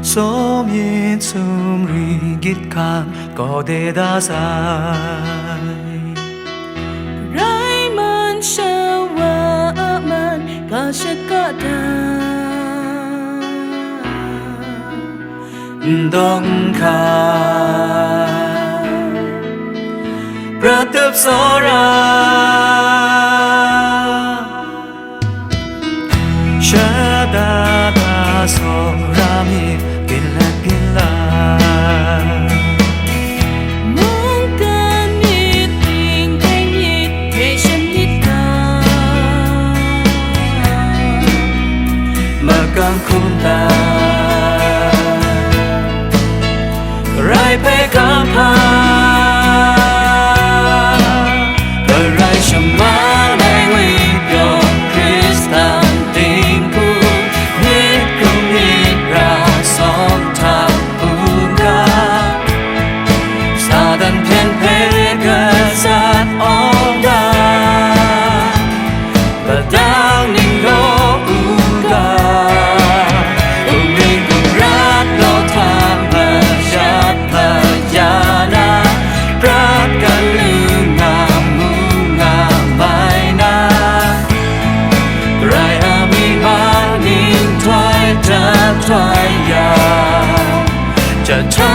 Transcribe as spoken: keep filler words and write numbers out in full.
Tsawm yin sumri gyit hkan gaw de da sai. Rai man shawa a man ga shaka da. Ndawng hka prat tup tsawra. Shada da sawra mi, ginlat ginlat. Mungkan myit, ring ai myit, hte shanit ga. Makam hkum ta, rai hpe kamhpa. Karai shaman ai ngwi pyaw Hkristan dinghku, myit hkrum myit ra sawng hta u ga, Satan hpyen hpe gazat awng ga, padang ning law u ga, hkum ring hkum rat law hta mayat maya na, prat kan lu nga mu nga mai na, Karai a myit man ning htoi jan htoi ya, jahta